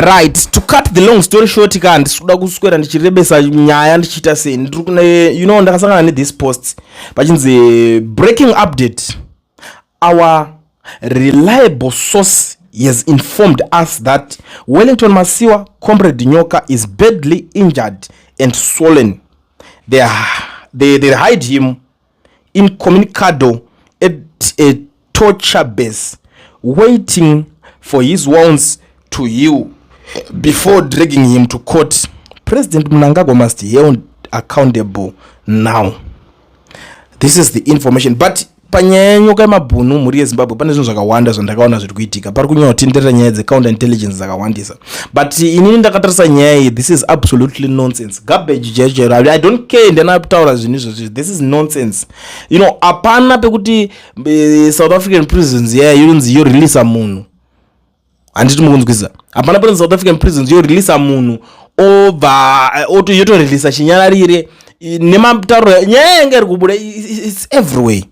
Right, to cut the long story short ka, handisi kuda kuswera ndichirebesa nyaya ndichiita sei. Ndiri kune, ndakasangana nethis post pachinzi, "Breaking update: our reliable source has informed us that Wellington Masiwa, Comrade Nyoka, is badly injured and swollen. They hide him incommunicado at a torture base, waiting for his wounds to heal before dragging him to court. President Mnangagwa must held accountable now." This is the information. But panyaya yeNyoka yemabhunu, mhuri yeZimbabwe, pane zvinhu zvakawanda zvandakaona zviri kuitika. Pari kunyanya kutenderera nyaya dzecounter intelligence dzakawandisa, but inini ndakatarisa nyaya iyi, this is absolutely nonsense, garbage chaicho chairo. I don't care, ndanataura zvinhu izvozvi. This is nonsense. Hapana pekuti South African prisons yaya yonzi yoreleasa munhu, handiti mukunzwisa? Hapana pekuti South African prisons yoreleasa munhu, obva yotoreleasa chinyararire nematauro. Nyaya yanga iri kubuda, it's everywhere.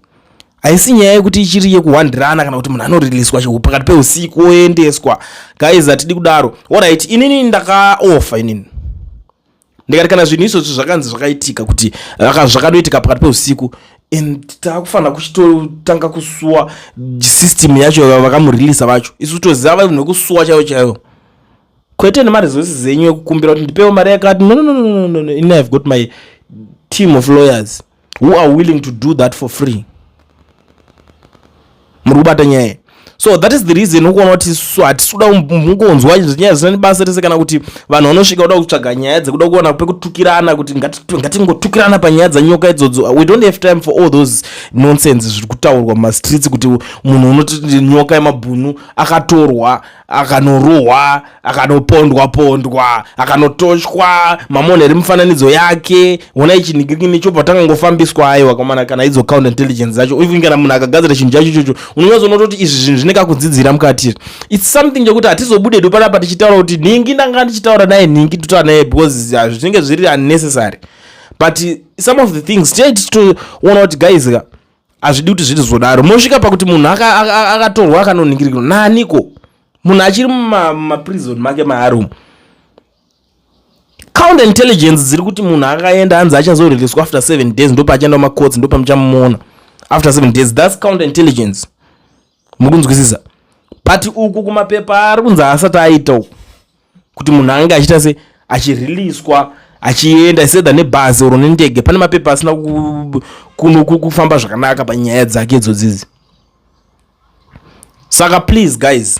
Haisi nyaya yekuti ichiri yekuhwandirana kana kuti munhu anoreleaswa pakati peusiku oendeswa. Guys, hatidi kudaro. Alright, inini ndakaofa. Inini ndikati kana zvinhu izvozvi zvakanzi zvakaitika, kuti zvakanoitika pakati peusiku, and taakufanira kuchitotanga kusuwa system yacho vakamureleasa vacho. Isu toziva vanhu vekusuwa chaivo chaivo, kwete nemaresources enyu ekukumbira kuti ndipewo mari yakati. No, no, no, no, no, no. Ini I've got my team of lawyers who are willing to do that for free. Muri kubata nyaya? So that is the reason ukuona kuti hatisi kuda mungonzwa nyaya zvisina nebasa rese, kana kuti vanhu vanosvika kuda kutsvaga nyaya dzekuda kuona pekutukirana, kuti ngatingotukirana panyaya dzaNyoka idzodzo. We don't have time for all those nonsense zviri kutaurwa mumastreets, kuti munhu unoti Nyoka yemabhunu akatorwa, akanorohwa, akanopondwa pondwa, akanotoshwa mamoneri, mufananidzo yake ona ichinhingirikini chobva tangangofambiswa. Aiwa kamana, kana idzo counter intelligence dzacho, even kana munhu akagadzira chinhu chacho ichocho, unonyatsoona kuti izvi zvinhu zvine kakudzidzira mukati. It's something chekuti hatizobudedu panapa tichitaura kuti nhingi ndanga ndichitaura naye, nhingi totaura naye, because zvinenge zviri unnecessary. But some of the things tinee tichitoona kuti, guys ka, hazvidi kuti zvitizodaro. Mosvika pakuti munhu akatorwa, akanonhingirikirwa naniko, munhu achiri mumaprison make maari umu. Counter intelligence dziri kuti munhu akaenda, anzi achazoreleaswa after 7 days, ndopachaenda kumacourts, ndopamuchamuona after 7 days. That's counter intelligence, mukunzwisisa? But uku kumapepa ari kunzi asati aita uku, kuti munhu ange achiita se achireleaswa, achienda sedha nebhazi oro nendege, pane mapepa asina kufamba zvakanaka panyaya dzake idzodzidzi. Saka please guys,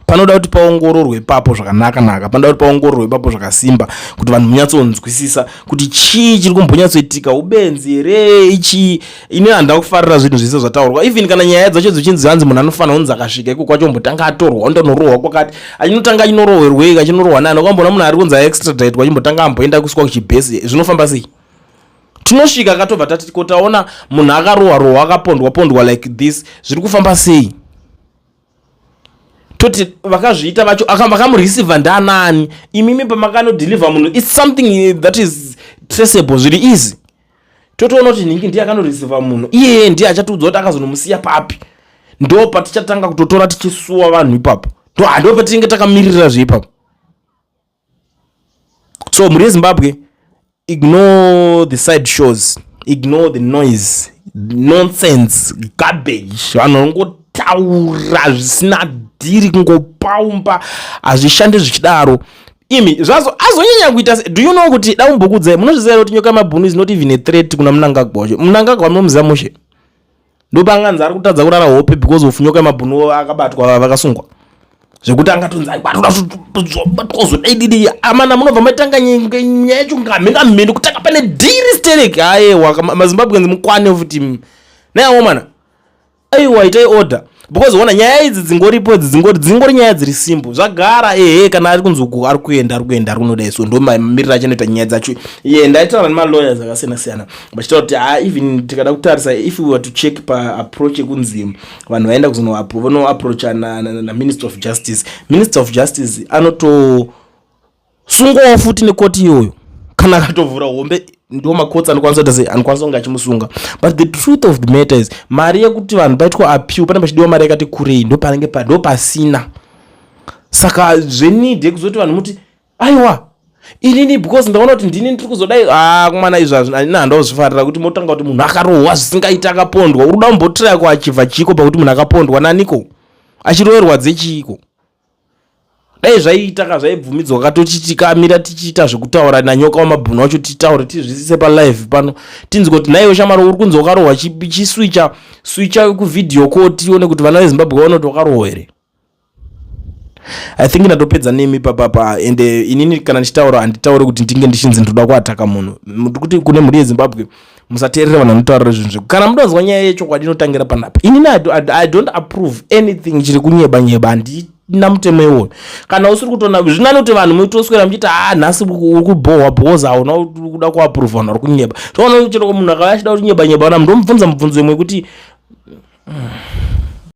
panoda kuti paongororwe ipapo zvakanaka naka, panoda kuti paongororwe ipapo zvakasimba, kuti vanhu munyatsonzwisisa kuti chii chiri kumbonyatsoitika. Ubenzi here ichi? Ini handida kufarira zvinhu zvese zvataurwa, even kana nyaya dzacho dzichinzi hanzi munhu anofanira kunzi akasvika iko kwacho ombotanga atorwa, ondonorohwa kwakati, achinotanga achinorohwerwei, achinorohwa nani? Wakambona munhu ari kunzi aextraditwa achimbotanga amboenda kuiswa kuchibhesi? Zvinofamba sei? Tinosvika katobva tati ko taona munhu akarohwa rohwa, akapondwa pondwa like this, zviri kufamba sei? Toti vakazviita vacho, vakamureceiva ndaanani? Imimi pamakanodeliver munhu, it's something that is traceable, zviri easy. Totoona kuti nhingi ndiye akanoreceiva munhu iyeye, ndiye achatiudza kuti akazonomusiya papi. Ndo patichatanga kutotora tichisuwa vanhu ipapo, ndo patinenge takamirira zveipapo. So mhuri yeZimbabwe, ignore the side shows, ignore the noise, nonsense, garbage. Vanhu vanongotaura zvisina dhiri, kungopaumba, hazvishandi zvichidaro. Imi zvazo azonyanya kuita. Do you know kuti daumbokudzai, munozviziva kuti Nyoka Mabhunu is not even a threat kuna Mnangagwa wacho? Mnangagwa munomuziva mushe, ndopanganzi ari kutadza kurara hope because of Nyoka Mabhunu akabatwa, vakasungwa, zvekuti angatonzi batwazodai. Amana, munobva matanga nyaya yacho ngamhenga mheni, kutanga pane dhiri sterek. Aiwa, maZimbabweans, mukwane futi naiwo mana. Aiwa, itai order, because ona nyaya idzi dzingoripo idzi, dzingori nyaya dziri simple zvagara. Ehe, kana ari kunzi uku ari kuenda, ari kuenda, ari kunodai, so ndo mamiriro achanoita nyaya dzacho. Ye ndaitaura nemalawyers akasiyana siyana vachitaura kuti ha, even tikada kutarisa, if we were to check paapproach yekunzi vanhu vaenda kuzonoapproacha naMinister of Justice, Minister of Justice anotosungwawo futi nekoti iyoyo. Kana akatovhura hombe, ndo makotsi anokwanisa kuita sei, anokwanisa kunge achimusunga. But the truth of the matter is, mari yekuti vanhu paitwa appeal, pane pachidiwa mari yakati kurei, ndo panenge ndo pasina. Saka zveneed yekuzoti vanhu muti aiwa, inini because ndaona kuti ndini ndiri kuzodai, ah, kumana izvo ina handazvifarira kuti motanga kuti munhu akarohwa zvisingaiti, akapondwa. Uri kuda kumbotiraya kuachivha chiko pakuti munhu akapondwa naniko, achiroverwa dzechiiko? Dai zvaiita ka, zvaibvumidzwa katoti tikamira tichiita zvekutaura nanyoka wamabhunu wacho, titaure, tizvisise palive pano, tinzwe kuti naiwe shamwari uri kunzi wakarohwa, chiswicha swicha kuvideo call, tione kuti vana veZimbabwe vaona kuti wakarohwa here. I think ndatopedza nemi papapa. Ende inini kana ndichitaura, handitauri kuti ndinge ndichinzi ndoda kuataka munhu. Kuti kune mhuri yeZimbabwe, musateerera vanhu vanotaurira zvinhu zveku. Kana mudonzwa nyaya yechokwadi, inotangira panapa. Inini I don't approve anything chiri kunyeba nyeba, handina mutemo iwoyo. Kana usiri kutoona zvinani kuti vanhu muitoswera muchiti, "A, nhasi uri kubhohwa bhoza, hauna kuda kuapprove vanhu vari kunyeba." Toona chero munhu akauya achida kuti nyeba nyeba, vana mundomubvunza mubvunzo imwe yekuti.